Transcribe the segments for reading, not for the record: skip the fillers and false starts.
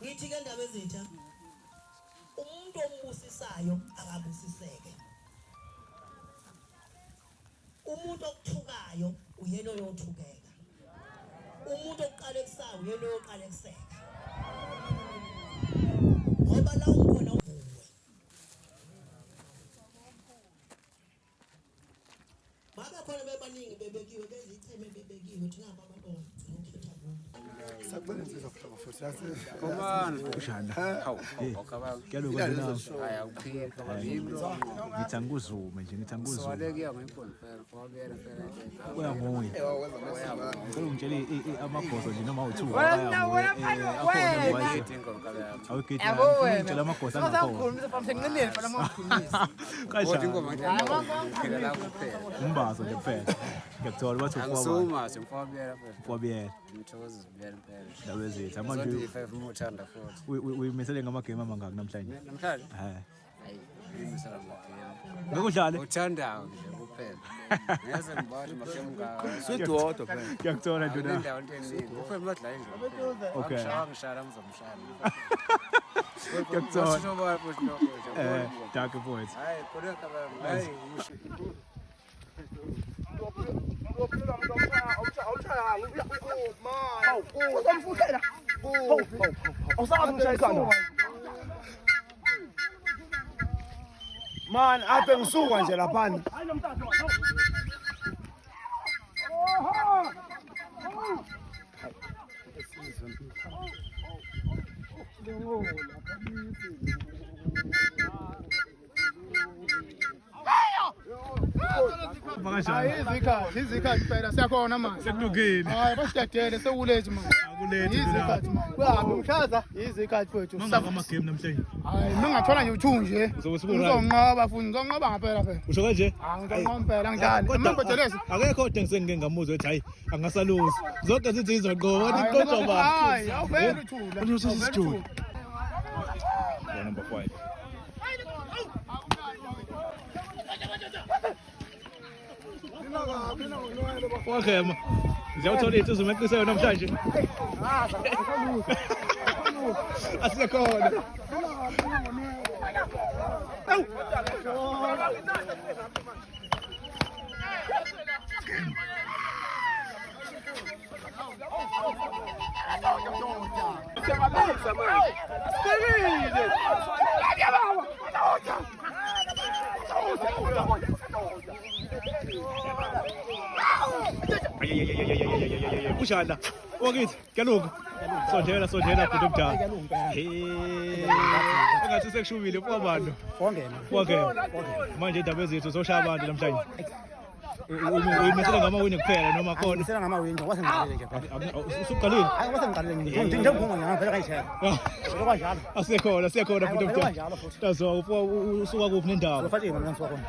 Ngithi ke ndaba ezitha umuntu ombusisayo akabusiseke. Umuntu okuthukayo uyena oyothukeka. Umuntu okuqalekisayo uyena oyoqalekiseka. Ngoba la ukhona uwe. Babe khona bebaningi bebekiwe bezicheme bebekiwe thina bababona gcina ukhetha kubo. Sacela insizwa kuhlaba futhi yase. Komani. Ushanda. Hawu, awukabanga. Kuyalokhu nje nawe. Hayi awuphiki kababili. Ngithi angikuzume nje ngithi angikuzume. Siwaleke ngayibona phela, wabuyela phela. Uya nguye. Ngicela ungitshele amagoso nje noma u2. Wena, wena, mfana, wena. Awugidi. Yabo wena. Ngitshela amagoso angakhona. Usangikhulumisa mfana senginqinile mfana mangikhulumisa. Kanjani? Ingoma nje la kuphela. Umbazo nje kuphela. Ngiyakuthola bathi ukwaba. Angisuma nje mfowabuyela phela. Kwabiyela. Ngithokozisa ubuyela phela. Ndaba ezethu. Manje Zonke i-five uma uthanda futhi. uyimisele ngamagame amangaki namhlanje? Namhlanje? Eh. Hayi, ngimisela amagame. Ngeke udlale. Uthandayo nje kuphela. Ngeze ngibona amagame ngaka. Swidi wodwa phela. Ngiyakuthola nduna. Indawo into eningi. Kuphela madlala nje. Okay. Ngishaya ngishaya ngizomshaya. Ngiyakuthola. Washo baba futhi lokho nje. Eh, dark voice. Hayi, khona kababa. Hayi, usho. Man, ade ngisuka nje laphana. Kanjani? Izikhathi, izikhathi phela siyakhona manje. Sekulungile. Hayi basidedele sekulethi manje. Akulethi Izikhathi manje. Kuhambe umhlaza, izikhathi mfethu. Mangaka amagame namhlanje. Hayi mingathola nje u2 nje. Uzobe usuku right. Ngizonqoba futhi, ngizonqoba ngempela phela. Usho kanje? Hayi ngizonqoba impela ngidlali. Kodwa- Mangibhodelesi. Akekho kodwa ngisengike ngamuzwa ethi hayi angasaluzi. Zonke zithi izonqoba kodwa iqoqwa ba. Hayi, awuvele uthula. Usho sesijule. Number 5. Wakhema. Ngiyawuthola into uzomeqisayo namhlanje. Asikhona. Ushanda. Wakithi, kuyalunga. Sondela, sondela bhuti omdala. Hey. Engathi sekushubile kwabantu. Wongena. Wangena. Manje indaba ezethu zoshaya abantu namhlanje. Uyimisele ngamawini kuphela noma khona. Ngisela ngama win nje, kwase ngiqalile nje phela. Usuqalile? Hayi kwase ngiqalile nje. Njengoba ngihamba phela kayishela. Kanjalo. Asikhona, siyakhona bhuti omdala. Kanjalo futhi. Tazwa usuka kuphi nendawo? Sofatima mina ngisuka khona.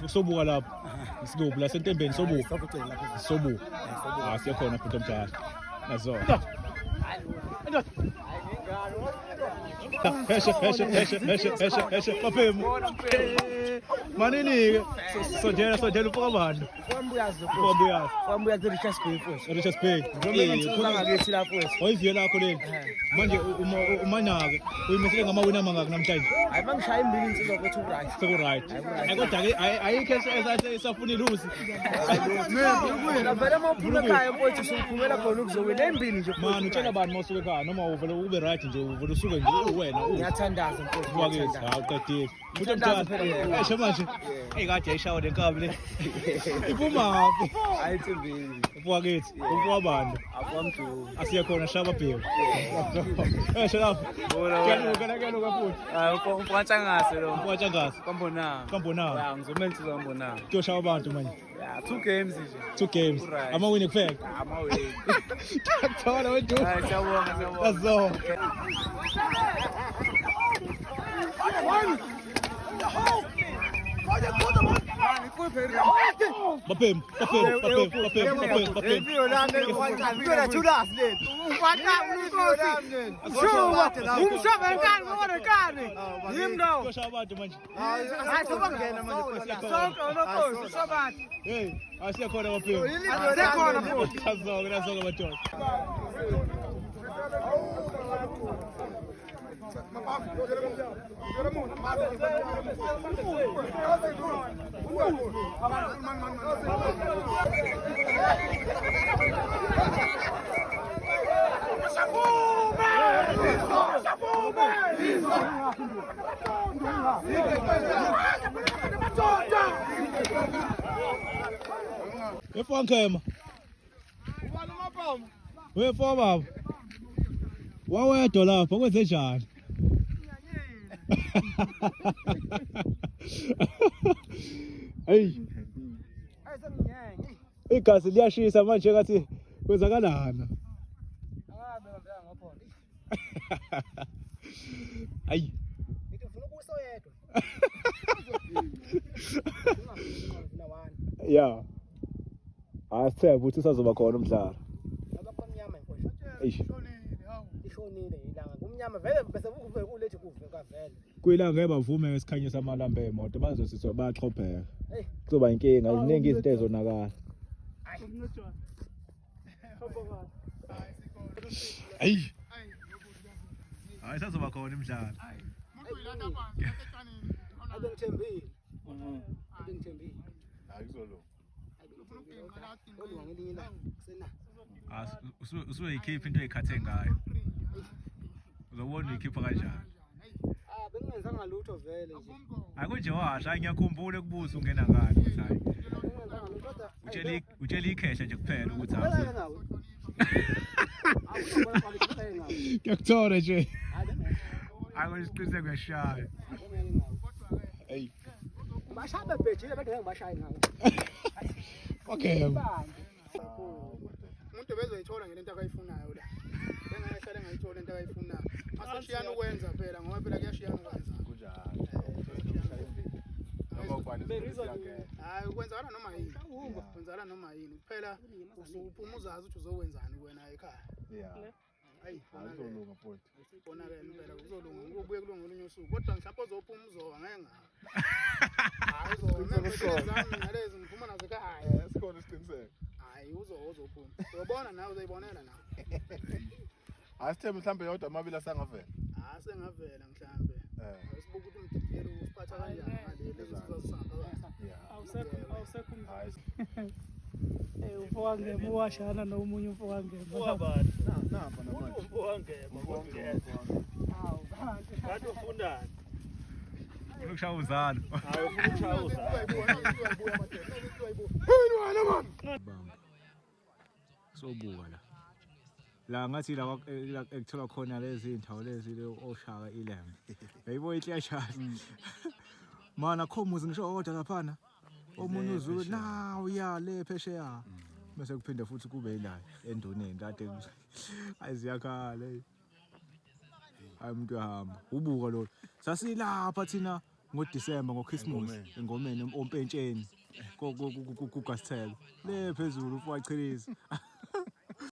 Sobuka lapho. Sikuphi la sentembeni sobuka. Sobucela lapho. Sobuka. Ah siyakhona bhuti omdala. Nazo. Heshe heshe heshe heshe heshe heshe baphemu. Manini ke sondela sondela ufoka abantu. Kwambuyazi. Kwambuyazi. Kwambuyazi Richards Bay futhi. Richards Bay. Ngakithi lapho futhi. Oyiviyo lakho leli. Manje umanake uyimisele ngamawini amangaki namhlanje? Hayi bangishaya imbili insizwa kwethu right. Seku right. Kodwa ke ayikho esafuna iluzi. Vele uma uphuma ekhaya mfowethu usuphumela khona ukuzowina embili nje. Man utshela bani uma usuke ekhaya noma uvele ube right nje uvele usuke nje uwena. Ngiyathandaza mfowethu. Wakithi hawu qedile. Futhi omdala. Esho manje. Hey kade yayishawa le nkabi le. Iphumaphi? Ayithembeki. Wakithi ukwabani? Akwamduku. Asiye khona shaba bheki. Esho lapho. Kuyaluka la kuyaluka futhi. Hayi umfantshangase lo. Kwatshangasi. Kwambonanga. Kwambonanga. Ya ngizomela insizwa kwambonanga. Kuyoshaya abantu manje. Ya two games nje. Two games. Right. Amawini kuphela. Amawini. Thola wenduku. Hayi siyabonga siyabonga. That's all. Baphemu, baphemu, baphemu, baphemu, baphemu, baphemu. Kuyoshaya abantu manje. Hey, asiyakhona baphemu. Nazoke, nazoke madoda. Efankema. Wefo baba. Wawedwa lapha kwenze njani? Hey. Igazi liyashisa manje ngathi kwenzakalana. Ayi. Ngithi ufuna ukusa oyedwa. Yeah. Asithembe ukuthi usazoba khona umdlalo. Ngoba kumnyama inkosi. Eish. Ishonile ilanga. Kumnyama vele bese kuve kulethi kuve kavele. Kuyilanga ngeke bavume ngesikhanyisa amalambe emoto bazosizwa bayaxhopheka. Hey. Kuzoba inkinga ziningi izinto ezonakala. Ayi. Hayi sazoba khona imidlalo. Abe ngithembile. Abe ngithembile. Hayi kuzolunga. Kodwa ngelinye ilanga kusena. Usuyikhipha into oyikhathe ngayo. Uzobona uyikhipha kanjani. Ah bengingenzanga lutho vele nje. Akunje washa ngiyakhumbula kubuza ungena ngani ukuthi hayi. Bengingenzanga lutho kodwa Utshela utshela ikhehla nje kuphela ukuthi hayi. hayi. Ngawe. Awubona ngawe. Ngiyakuthola nje. Hayi Akunisiqiniseko uyashaya. Hey. Bashaya bebhejile bade ngibashaye ngawe. Okay. Umuntu bezoyithola ngento akayifunayo la. Bengahlale engayithola into akayifunayo. Maseshiyana ukwenza phela ngoba phela kuyashiyana ukwenza. Kunjalo. Noma ubani isiyangena. Hayi kwenzakala noma yini. Kwenzakala noma yini. Kuphela usuphuma uzazi ukuthi uzokwenzani wena ekhaya. Yeah. Hayi Hayi kuzolunga mfowethu. bonakele impela kuzolunga kubuye kulunga olunye usuku kodwa mhlawumbe ozophuma uzowa ngeke ngawe. Hayi uzowa zami nalezi ngiphuma nazo ekhaya. Eh sikhona isiqiniseko. Hayi uzowa uzophuma. Uyobona nawe uzoyibonela nawe. Hayi sithembe mhlambe yodwa amabili asangavela. Hayi sengavela mhlambe. Eh. Sibuka ukuthi umdidiyelo usiphatha kanjani ngale lezi zizasihamba. Yeah. Awusekho Hayi umfowangema uwashana nomunye umfowangema. Wabani? napa namanje. Umfowangema kodwa. Kanti ufunani? Ukushaya uzalo. Hayi ufuna ukushaya uzalo. Sobuka la. La ngathi la ekuthola khona lezi zindawo lezi le oshaka ilembe. Yayibo ihlashana. Mana kho muzi ngisho owodwa laphana. Omunye uzulu nawu ya le phesheya. Bese kuphinde futhi kube ila endoneni kade ayiziyakhala. Hayi umuntu uyahamba. Ubuka lo. Sasilapha thina ngoDisemba ngoChristmas engomeni ompentsheni kuGastel. Le phezulu ufowachiliza.